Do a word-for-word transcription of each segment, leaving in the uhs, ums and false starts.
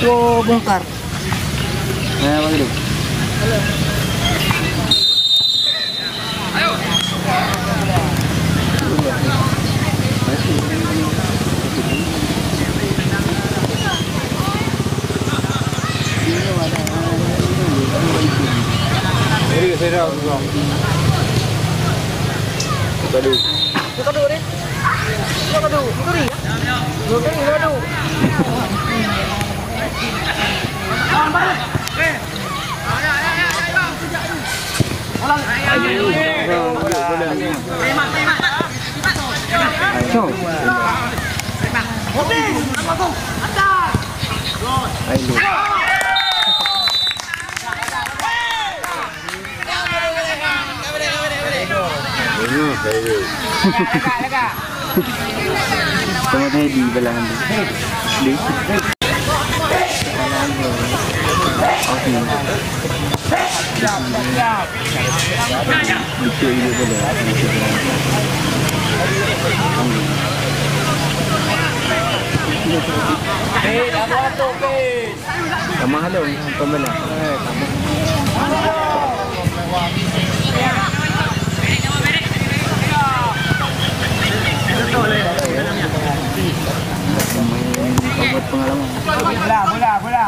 Tuh, bongkar. Nah, begitu. Tadi. Buka dulu, Rin. Buka dulu. Buka dulu, ya? Buka dulu, buka dulu. Ayo. Ayo. Sama tadi belahan tu. Di. Oke. Betul juga boleh. Tamah lom pembela. Buat pengalaman. Bola, bola, bola.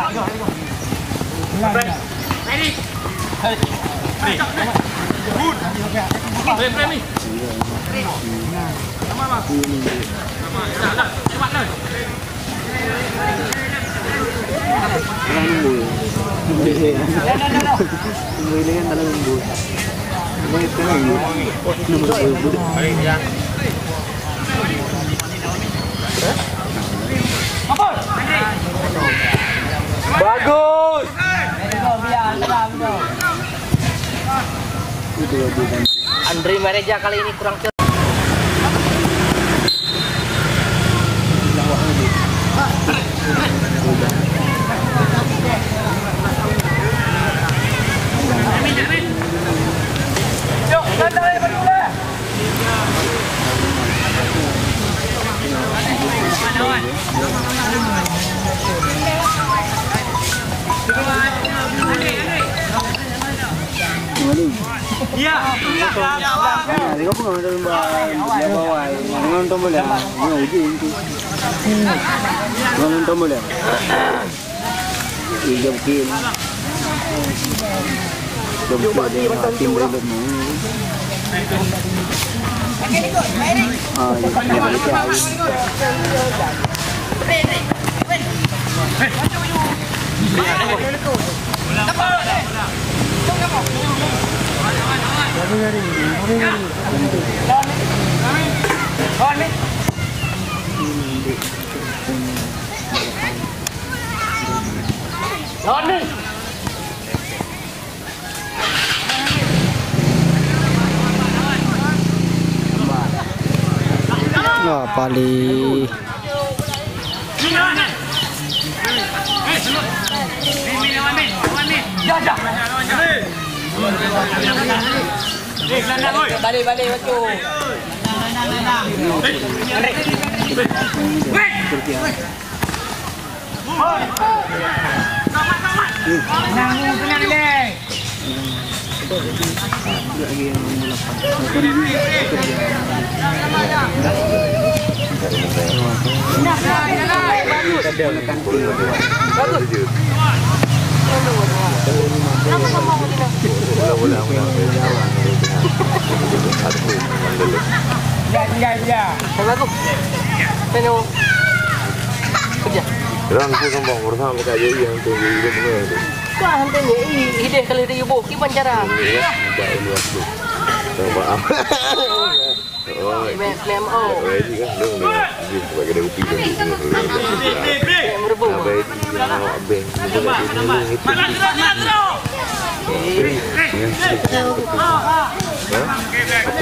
Bola, bola. Bagus. Andre Mareja kali ini kurang cer- Wah, paling. Balik, balik, baca. Ran tu sombong, berusaha buka J I yang tu, J I tu benar tu. Kau hantu ni, i, hideh kali di ibu, kiban cara. Ini ya, tidak ini waktu. Coba. Oh, ini claim, oh. Oh, ini kan, lu, lu, ini, buat kedai kopi tu. Yang merebut. Abang ini, yang awak beng. Apa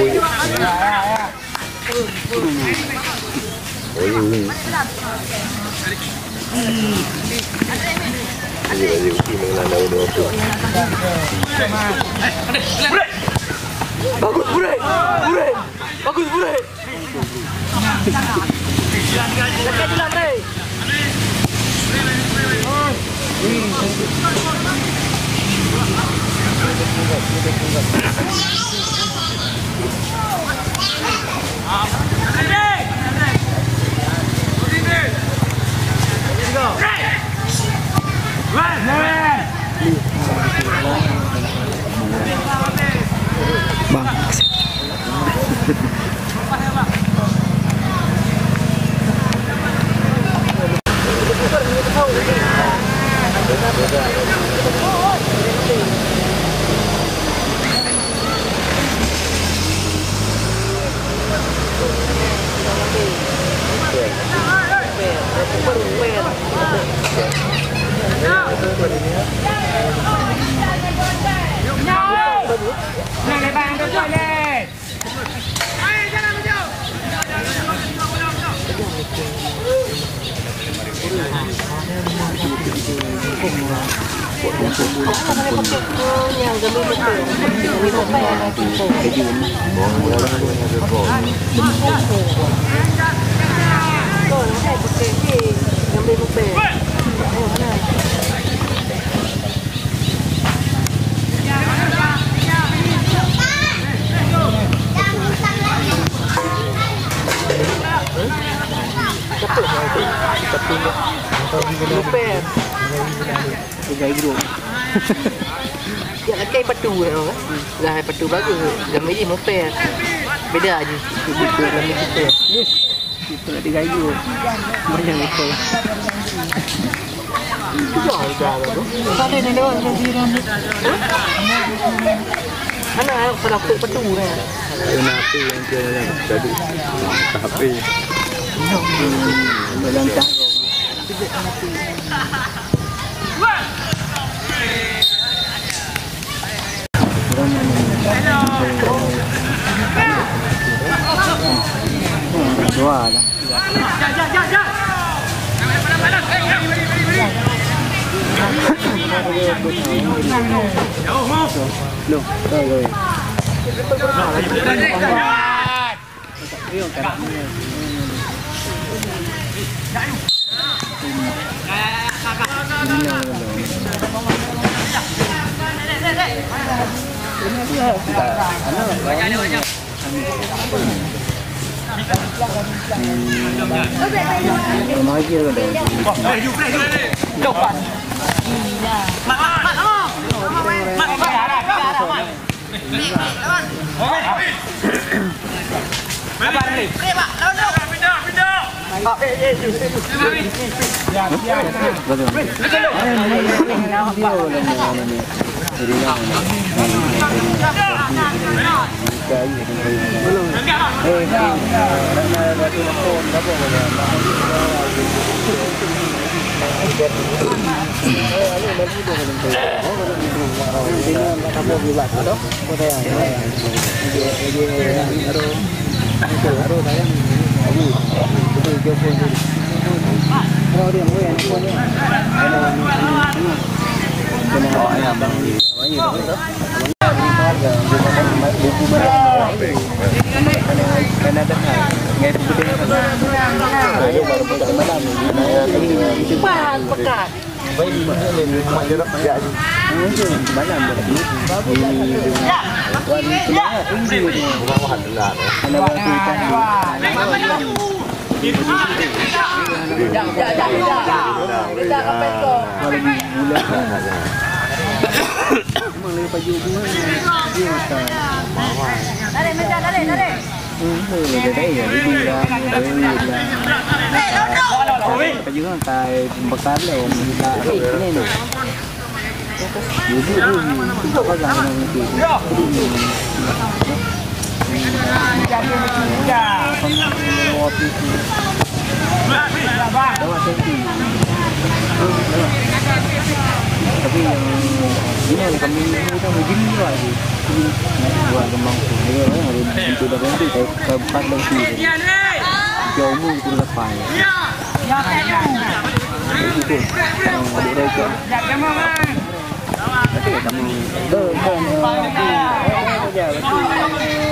ya? Bagus, Bre! Bre! Bagus, Bre! Dekat jalan, Bre! Lupa. Tiga grup. Ya, kan patu dah, kan? Lah, patu bagus. Gambar ni moped. Beda je. Itu gambar kita. Itu nak tiga grup. Banyak itu. Itu dah, dah, dah. Mana nak patu dah? Kena api yang dia tadi. Tapi. Belum tahu. Dua lah. Loh, oh, oh. Tapi yang ini kami ini kan begini juga sih. Ini buat kembang tu. Dia orang ada pintu dah berhenti. Saya, saya buka lagi. Dia umur pukul lapan. Jadi, itu. Yang ada mereka. Tapi ya, kamu.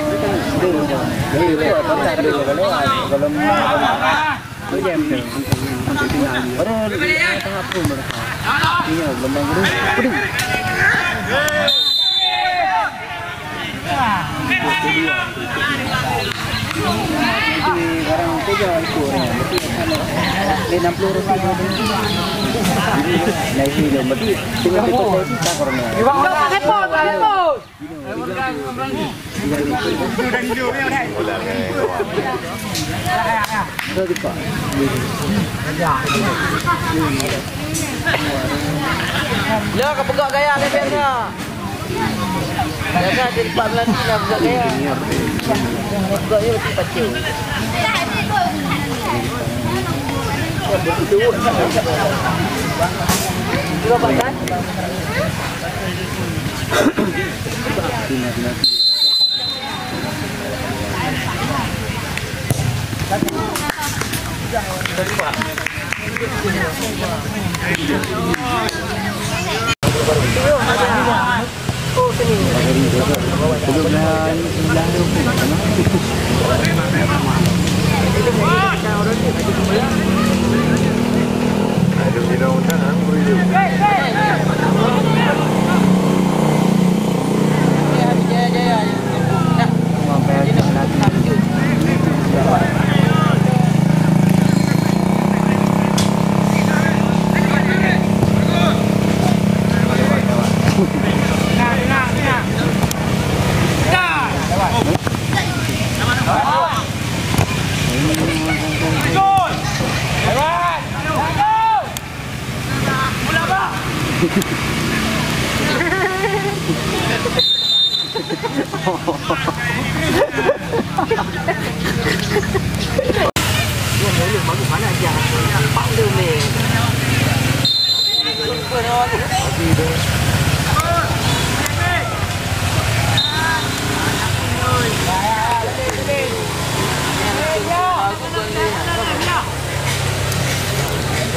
Betul, betul. Jadi, lewat kota dulu, kalau lewat. Kalau mau, kalau mau. Hujan tu. Sampai tinggal. Baru tengah pun mereka. Iya, gelombang baru. Pedih. Di orang tiga itu orang. Berarti enam puluh ribu. Nah, ini dia. Berarti tinggal di kota itu tak pernah. Repot, repot. Lo ka peugah gaya level dah. Biasa di tempat Melati dah peugah gaya. Peugah je betul pacul.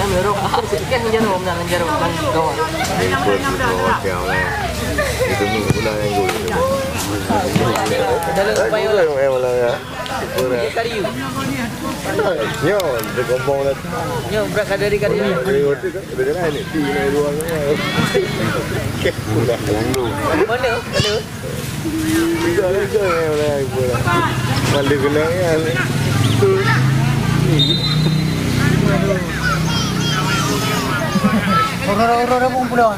Yang menyuruh, aku sikit yang jarum, yang jarum, kan, kawan. Itu pun pula yang gol. Dalam upaya. Yang malam ya. Dia kariu. Nyo, dia kompong dah. Nyo, berat kada dari kariu. Kariu tu kan, dia jalan ni. Di luar sana. Mana? Mana? Tidak, tidak, yang lain pun. Malu kena kan. Orang-orang pun pulang.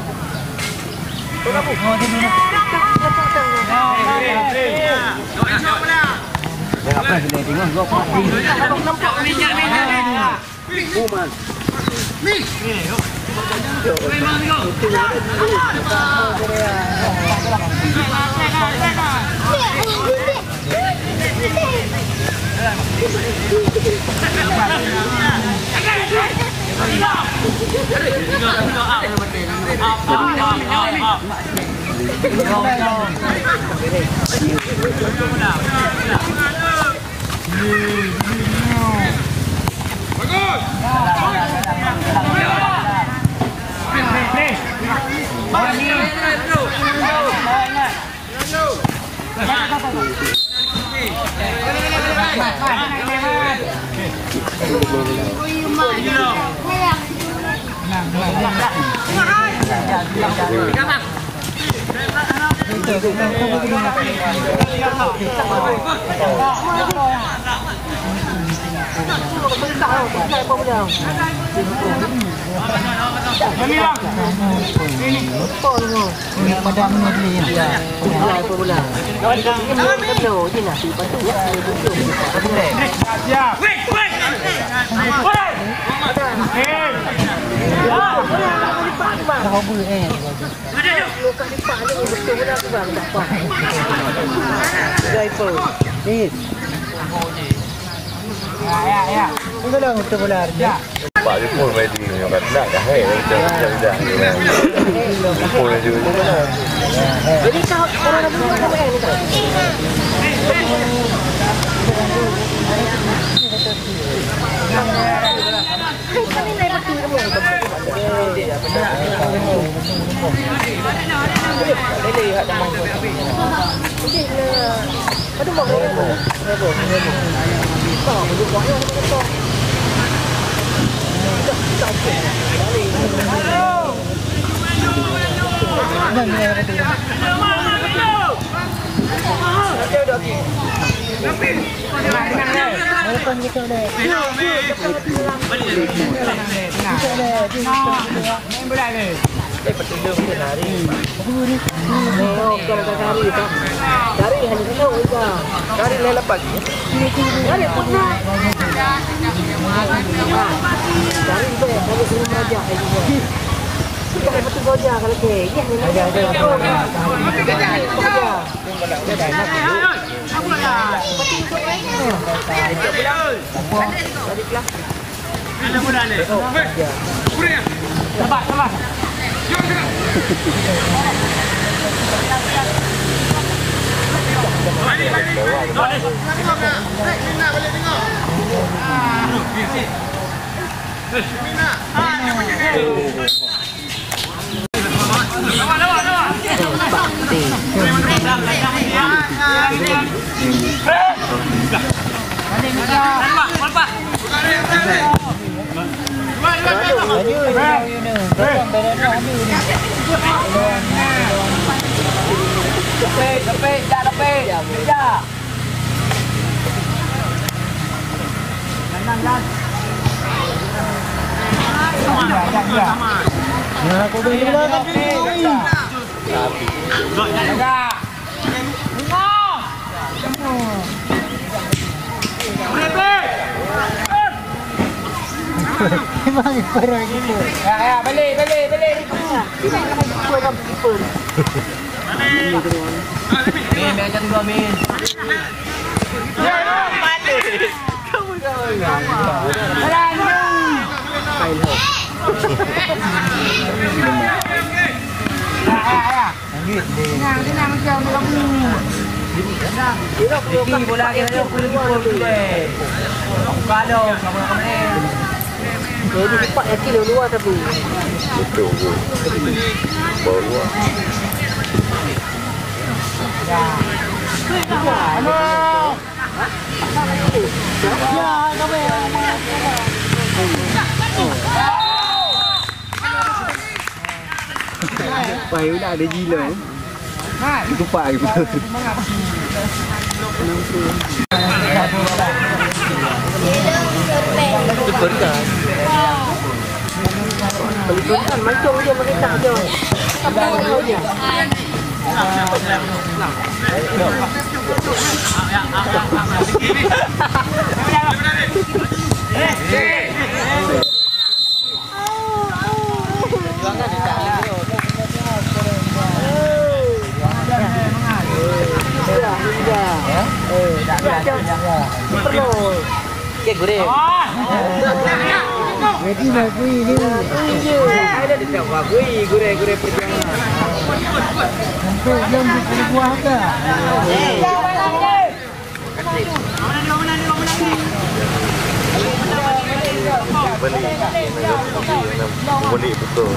Pak Jepun ready nyoe kan nak dah hai macam dah dah. Jepun laju. Jadi kau orang dah buat apa ni? Memang kiper lagi tu. Ya, ya, balik, balik, balik. Kiper kan kiper. Min, min, jangan dua, Min. Lanjut. Ini bola kita tu, kulit kiper tu deh. Kalau kamu nak main. Jadi cepat yakin luar tapi. Betul tu. Baru luar. Wah, udah ada gila. Itu pak itu. Berikan. Berikan, mancung je, merintah je. Perlu. Oke, gurih. Jadi bagus ini. Ada dekat bagus, gurih-gurih perjuangan. Sampai jam dua puluh dua dah. Balik. Balik betul.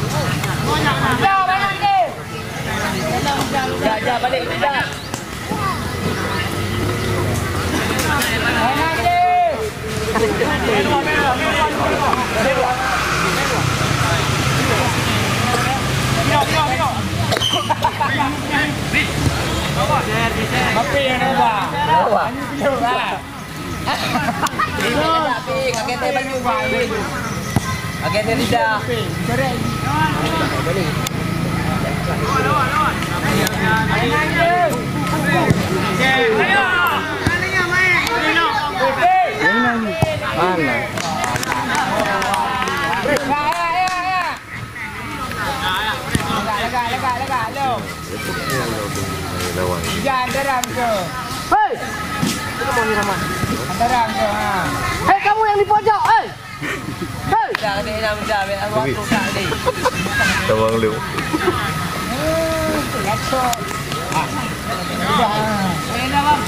Dah, dah, balik, dah. Apa yang nampak? Ini kena tak, Pi? Kakek teh baju, Pi. Kakek teh lidah. Mana? Lagak, lagak, lagak, lagak, lom. Lawan. Jangan deram ke? Hei! Itu mau nyerama. Deram ke, ha? Hei, kamu yang di pojok, hei! Hei! Dah, ni dah, dah, dah, dah, dah, dah. Tawang lu. Hmm, tu lah, tu. Ah. Dah, ha. Eh, dah, bang.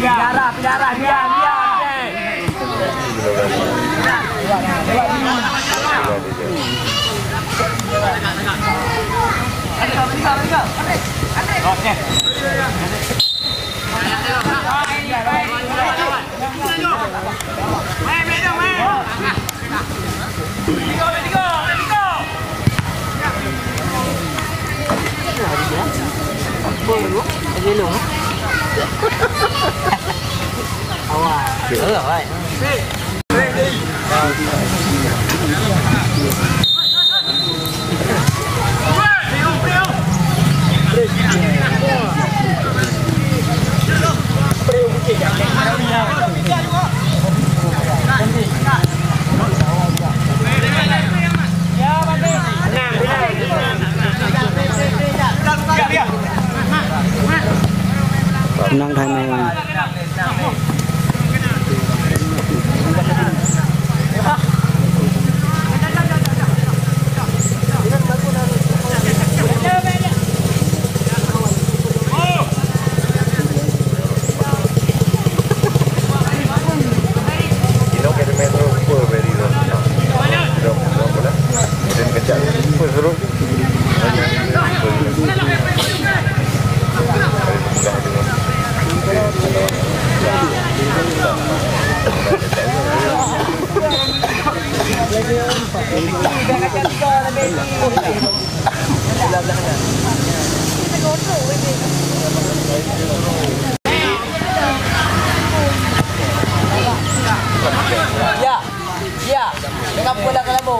Darah, darah, diam, diam. Awal. Awal. Nang Thai Meng. Ya, ya. Jangan pula kelabu.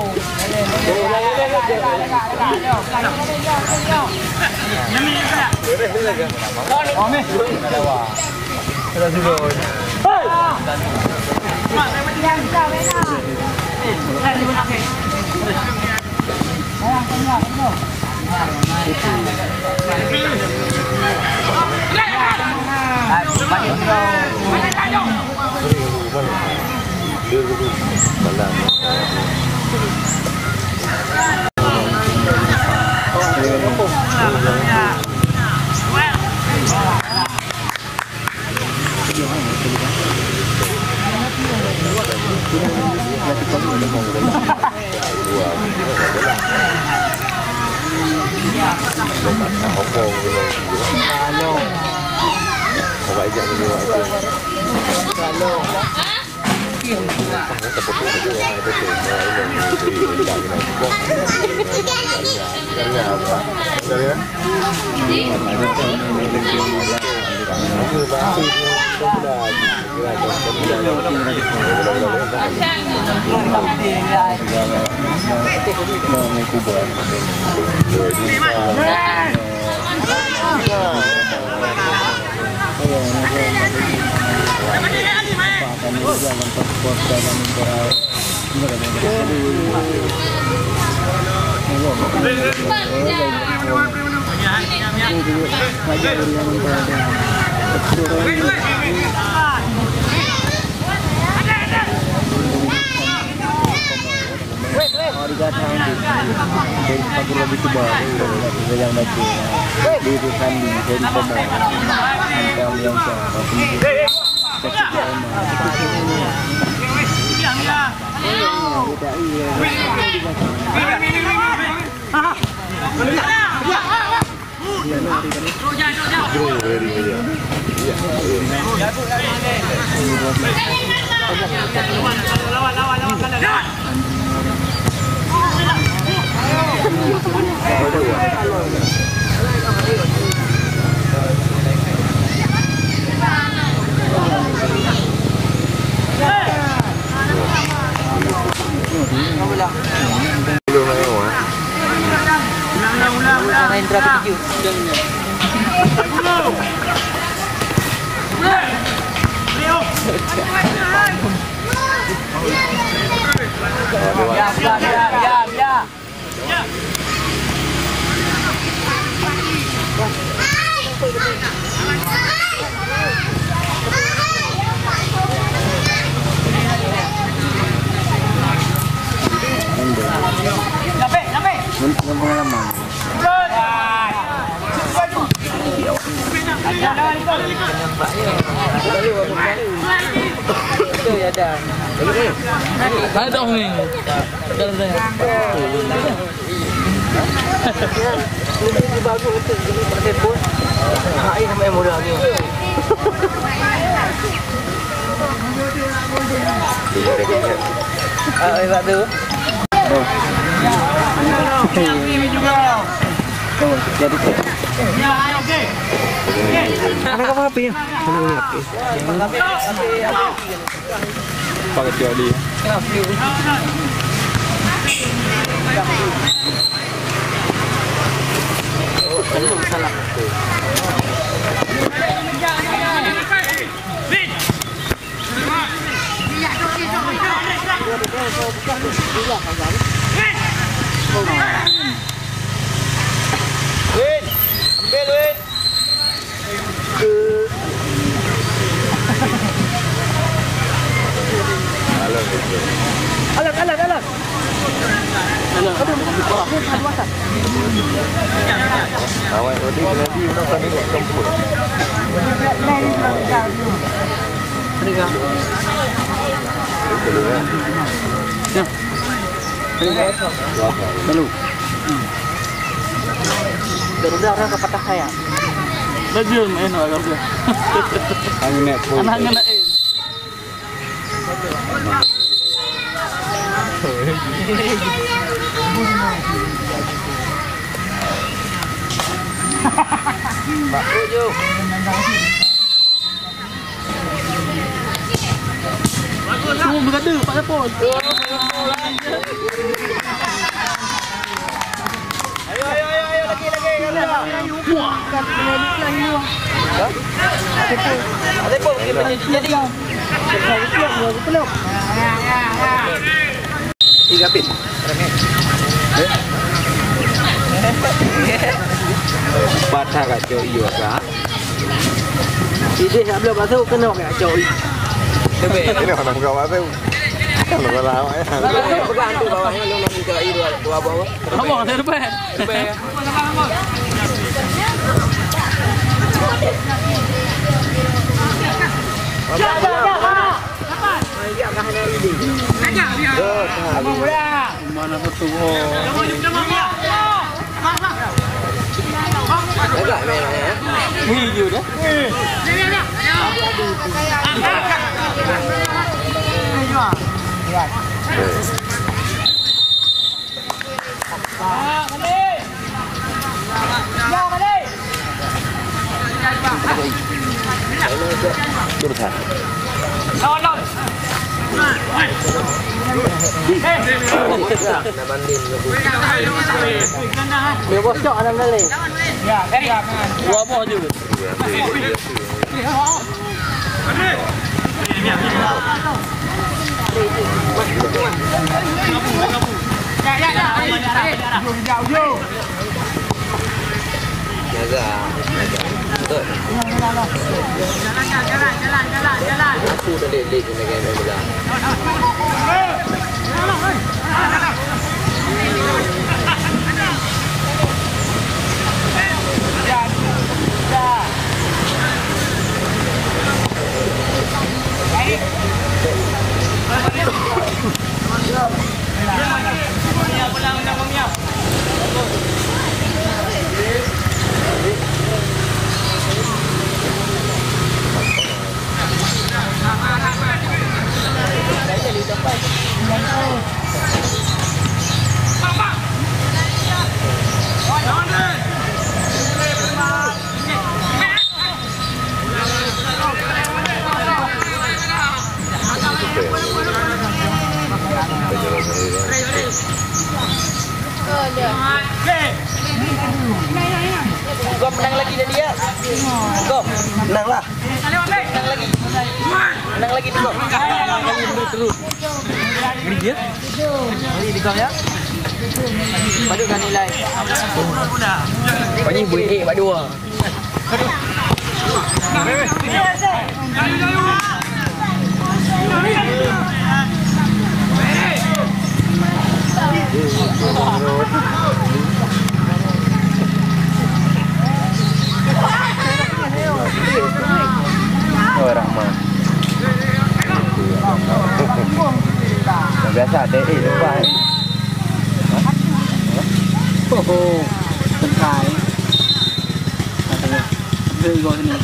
Ada ni. Ah, eh, tak ada. Tuh, jadi. Anak apa api ya? Anak apa api? Pak Ketua di. Win, ambil Win. Alat, alat, alat. Aduh, aduh, aduh, aduh. Awak tadi, tadi orang sambil buat tempur. Ada ke? Ya. Lalu. Garuda orang ke patah saya. Baju main orang Garuda. Angin nak pun. Anak angin lain. Mak Uju. Semua berada, Pak Dapur. Ayo, ayo, ayo, ayo, lagi, lagi, lagi. Wah. Ada pun, ada pun, dia jadi. Tiga pin. Patah kat cok iyo ka. Idéh nak bloe basuh keunoe kat cok iyo. Keunoe nak buka basuh. Kalau salah awak ya. Pegang tu bawahnya, lu nak minta air dua, dua bawah. Abang, saya depan. Depan. Mana betul? Agak merah ya. Wih, dia dah. Dia bosok dalam tali. Dua boh je. Jaga, jaga. Betul. Aku tadi lead dengan main bola. Kau menang lagi tadi ya? Kau menang lah. Menang lagi. Menang lagi tu kau. Beri dia. Beri dia kau ya. Pada kan nilai. Pani boleh eh pada dua. Oh, Rahman. Biasa ada eh lepas. Oh, oh. Tengkai. Katanya. Dia juga sini.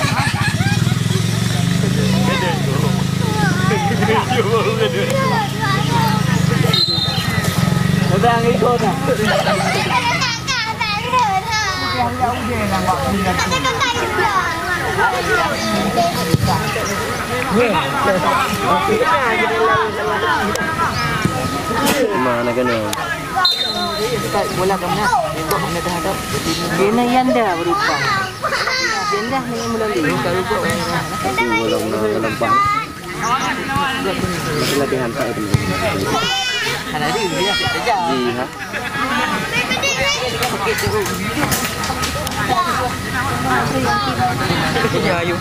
Udah ngikut dah. Mana kena? Bola kemana? Kok kemana terhadap? Dia nak yanda berupa. Yanda ni mulai. Bola kena lempang. Latihan tak itu. Ada dia, dia. Iya. Ya, ayo.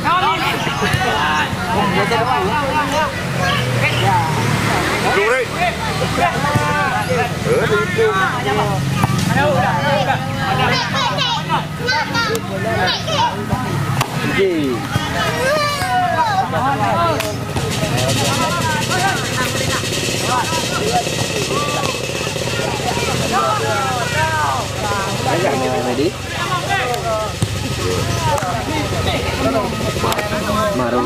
Ready? Marung.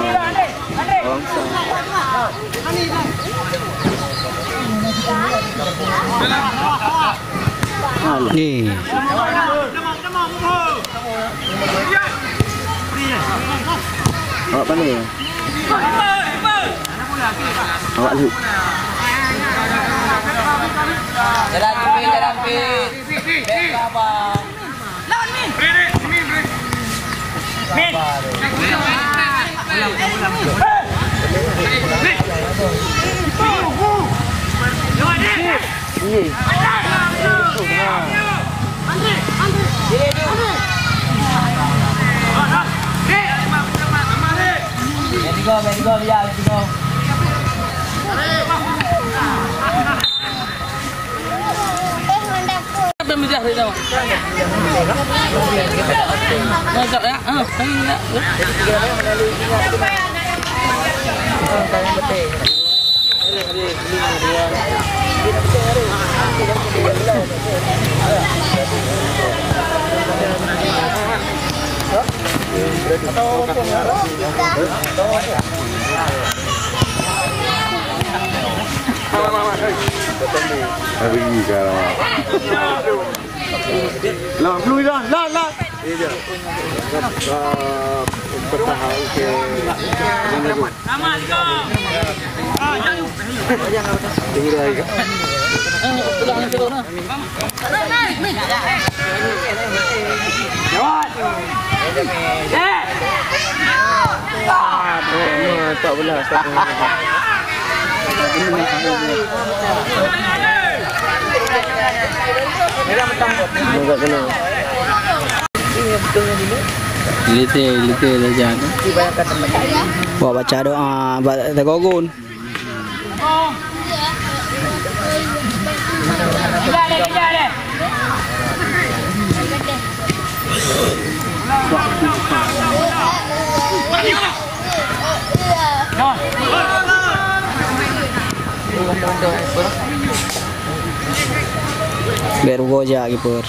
Alah. Ni. Awak pandai ya? Awak lu. Jalan pit, jalan pit. Bek sabar. Let it go, let it go, Lia, let it go. Hari ni kalau Lah, peluh dah, lah, lah. Eh, dia. Ah, bertahan ke. Tinggal lagi. Ah, tak boleh, tak boleh. Lite, lite saja tu. Buat baca doa, buat tegogun. Bèk rugoe jak kiper.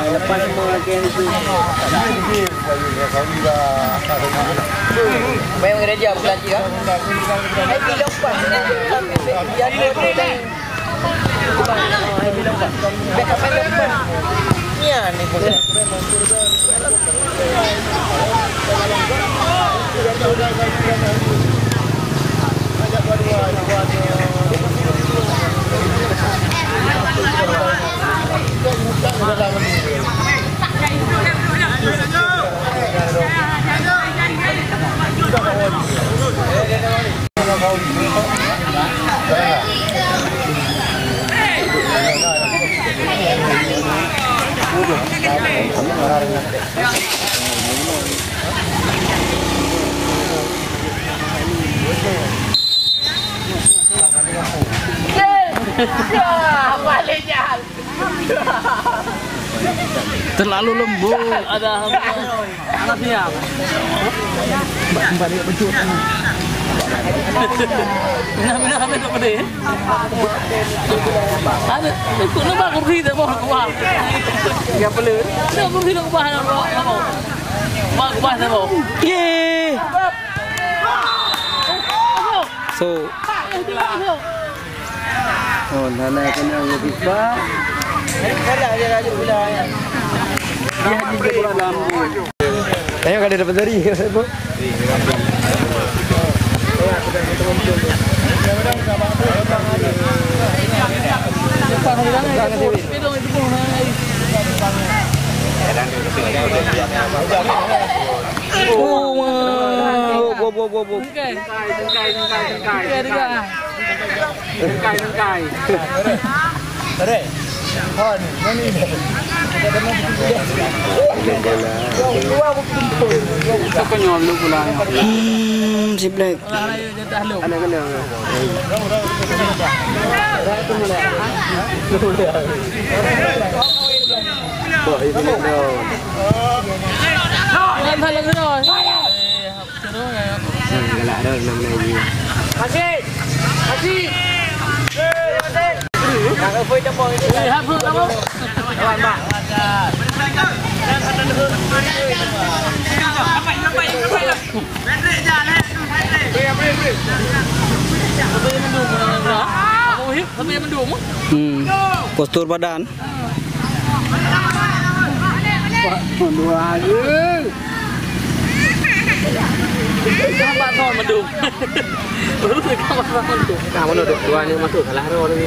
Lepas semua lagi itu. Main mengereja bukan lagi kan? Hai, pilih empat. Jadi, Terlalu lembut, ada apa? Anak siap. Minah, minah, minah, minah. Ada, ikut nampak kursi tak mau keluar. Ya, perlu. Ada kursi nak ubah, nak ubah, nak ubah. Ubah, ubah, nak ubah. Yeay. So. Oh, hana keuneuk ngon pipa. Ayo, kada dapat dari. Oh, wow. Wow, wow, wow, wow. Tengkai, tengkai, tengkai, tengkai. Tengkai, tengkai. Hmm, si Black. Masih! Masih! Hmm. Postur badan. Nampak thon mandum. Baru tu nampak thon mandum. Nah, mana tu? Dua ni masuk salah tu orang ni.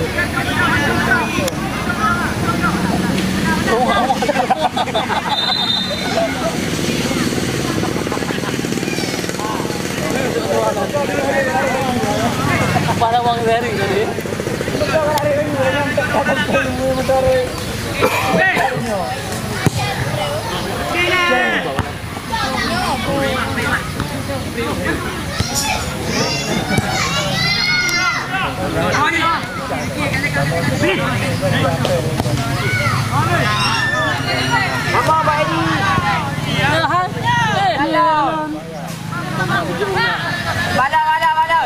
Apa dah wang dari tadi? Bada, bada, bada.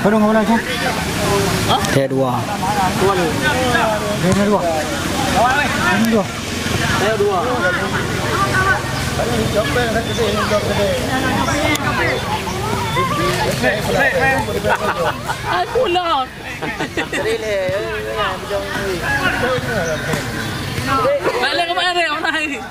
Padahal mana tu? Hah? Dua. Dua. Dua. Aku lah. Balik kemarin, orang lain.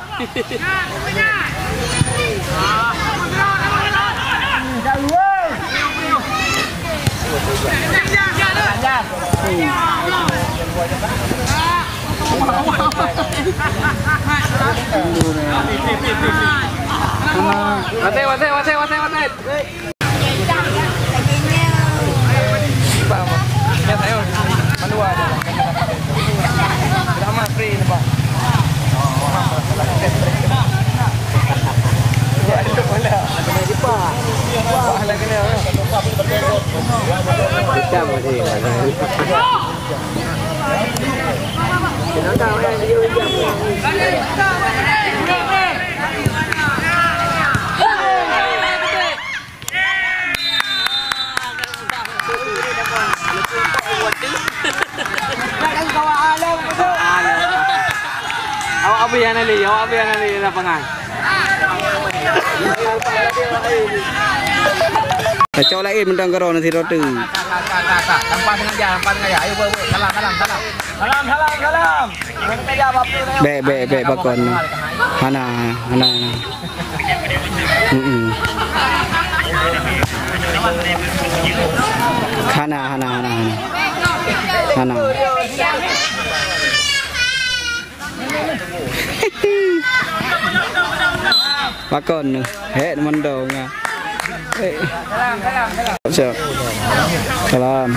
Watèe, watèe, watèe, watèe, watèe. Awak habéh hana lé, awak habéh hana lé lapangan. Kacau laén mantong keudroe nasi roti. Sampah sengaja, sampah sengaja. Ayo, buat, buat. Salam, salam, salam. Salam, salam, salam. Bèk, bèk, bèk, pakon. Hana, hana, hana. Mm-mm. Hana, hana, hana, hana. Hana. Pakon tu? Hèk mandong ah. Eh. Siap. Salam.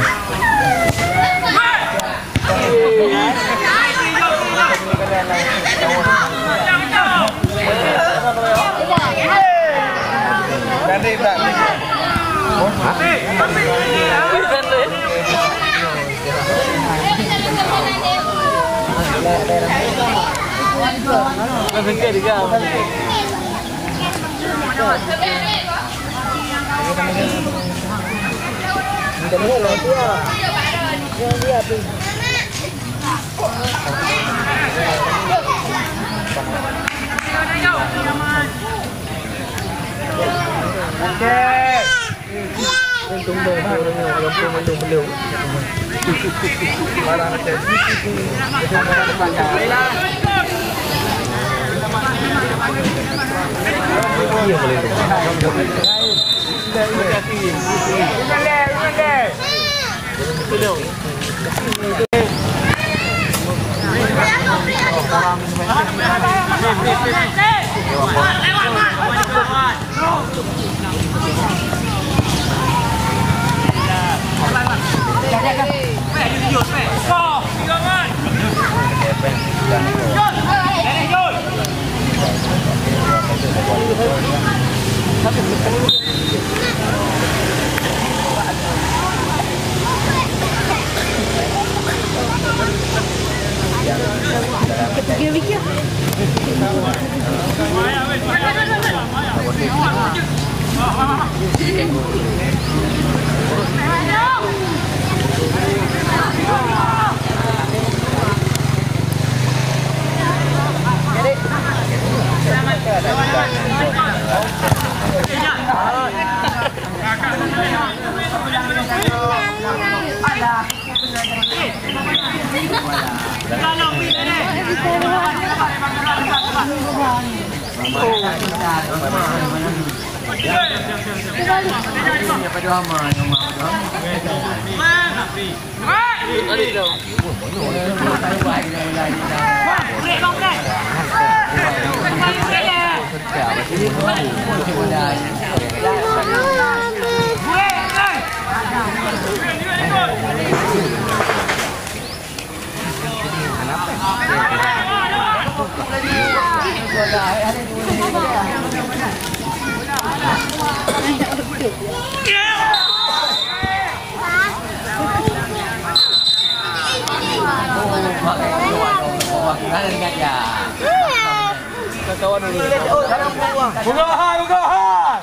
Buka hai, buka hai.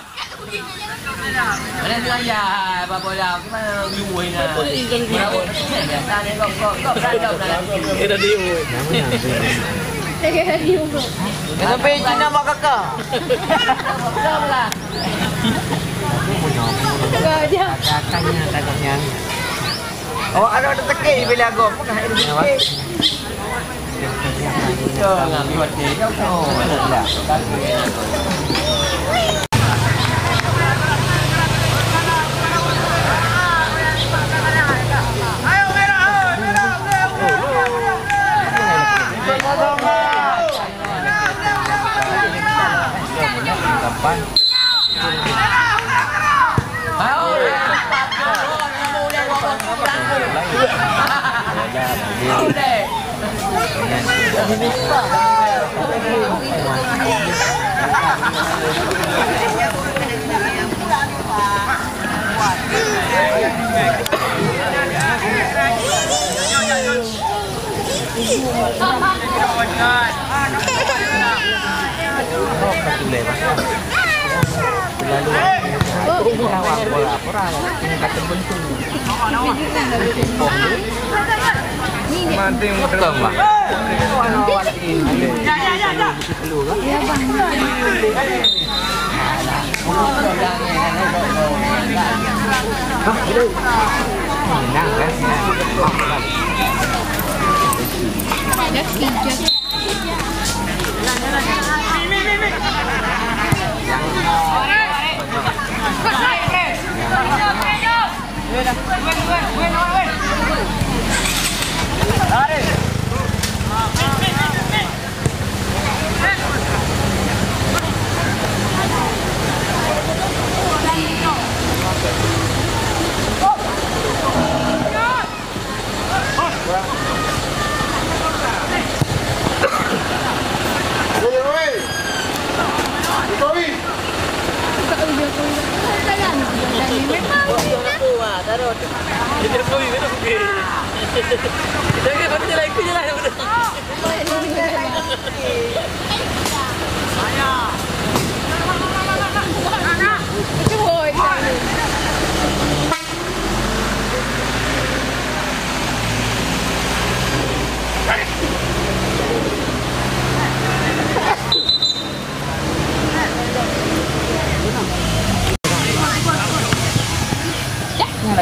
Mana tu ayah, apa bola? Gimana? Betul, betul, betul. Biasa ni, gop, gop, gop, gop, gop. Dia dah diu. Saya dah diu. Dah sampai Cina mak kakak. Gop, gop lah. Kakaknya, kakaknya. Awak ada, ada teke bila agom. Bukan ada teke.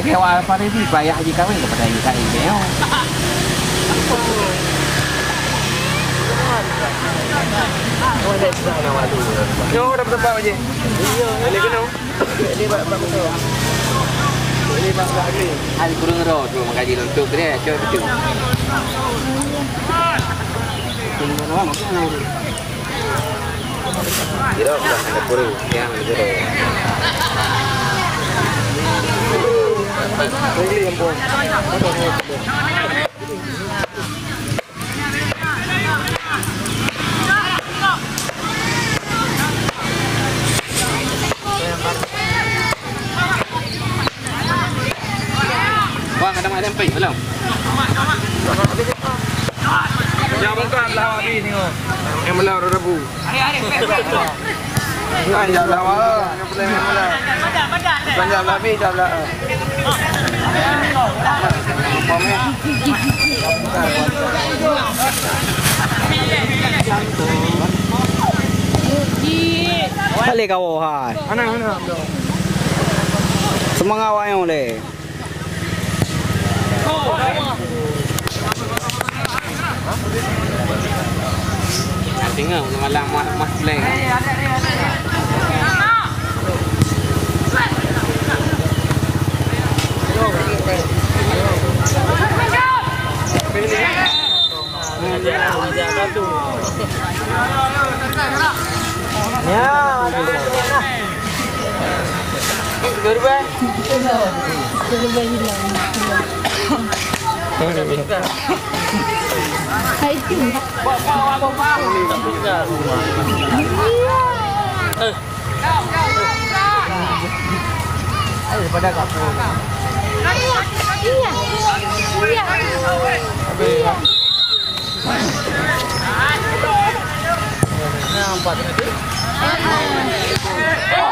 Keuwah Faribi payah jikawin kepada I K I nyoe. Nyoe dah bertempat je. Ini kena. Ini bak bak betul. Ini bak bak ni. Hai kurang roh tu mengkaji lontok dia, cok betul. Kira bukan ada kurang yang betul. Ini yang pun. Bang, ada mak lempeng belum? Jangan buka belah habis ni. Yang belah rabu. Bukan jam lawa. Bukan jam lawa. Balik kau hai. Mana mana. Semangat awak yang boleh. Tengok malam mah mah pleng. Ya, ada. Dua ribu. Hai tu. Iya. Iya. Iya.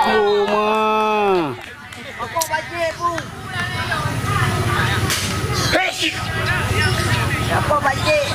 Cuma. Apa pakcik?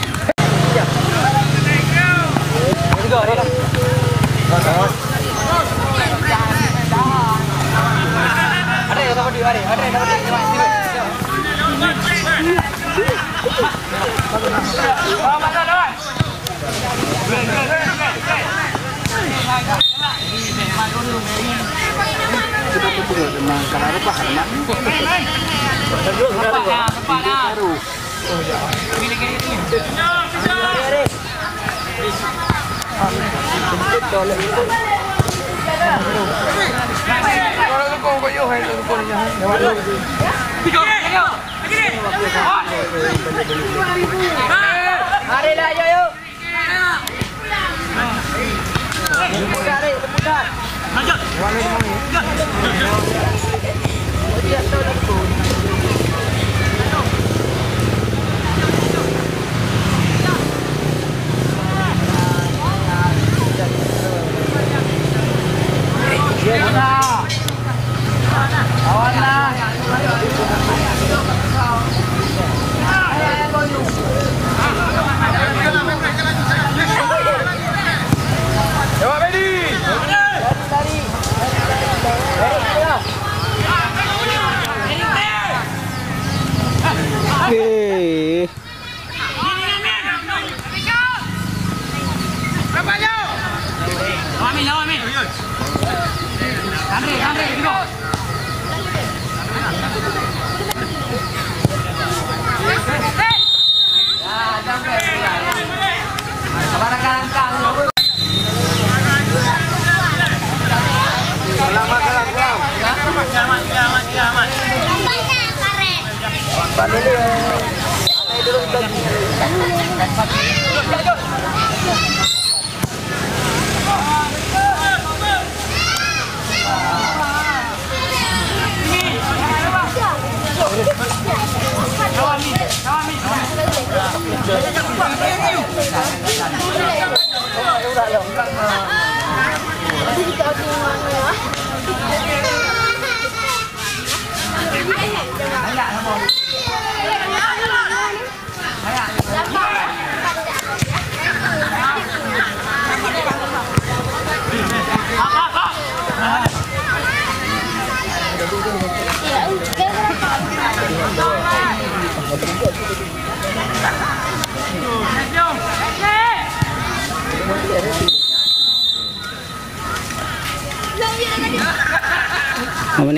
Mari lah, yuk, yuk. Eh.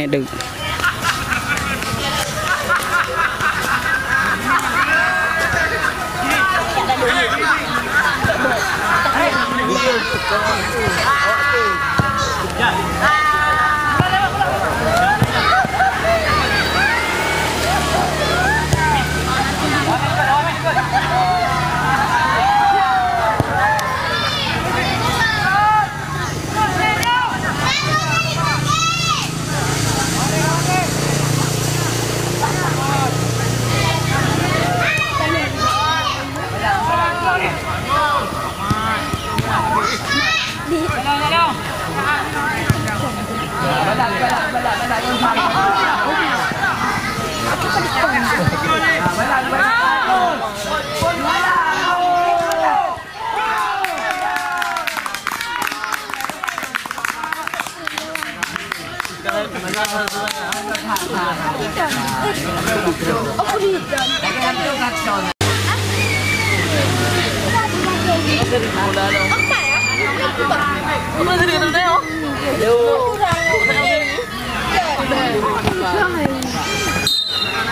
Deuh.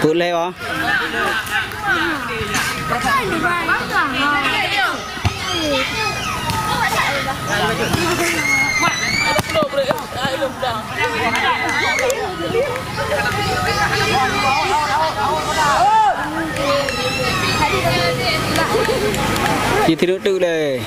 Peuet lhèe, oh. Di tidur tu leh.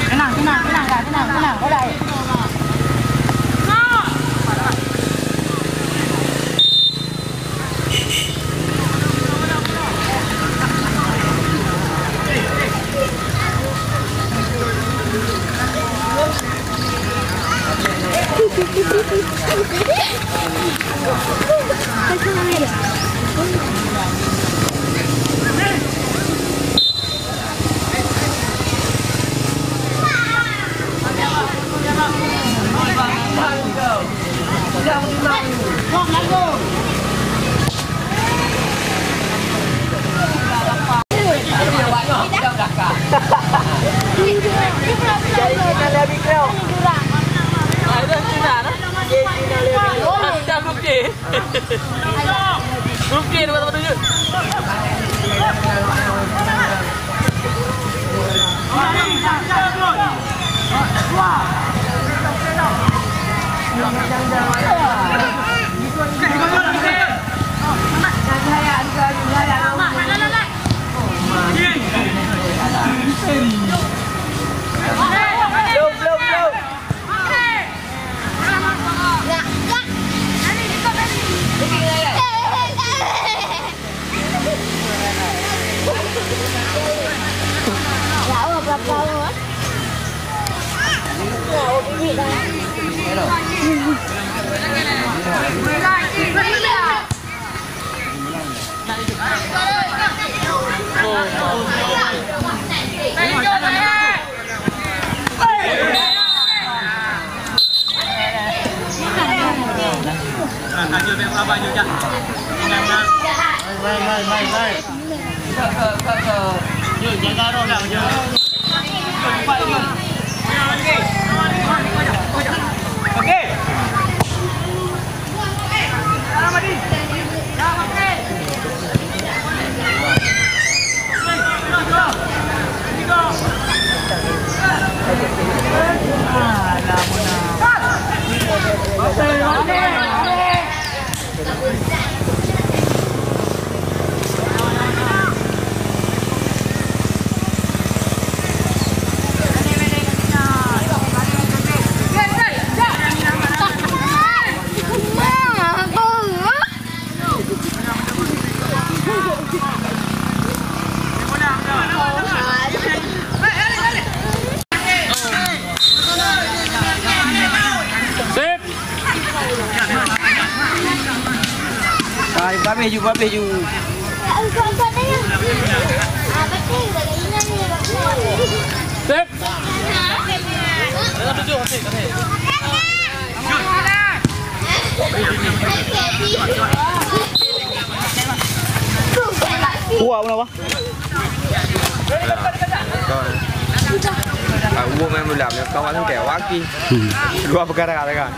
Tenang, tenang, tenang, tenang, tenang. Ju, habis ju. Wah, kenapa? Aku main bola, kawan kewaki. Dua perkara kan.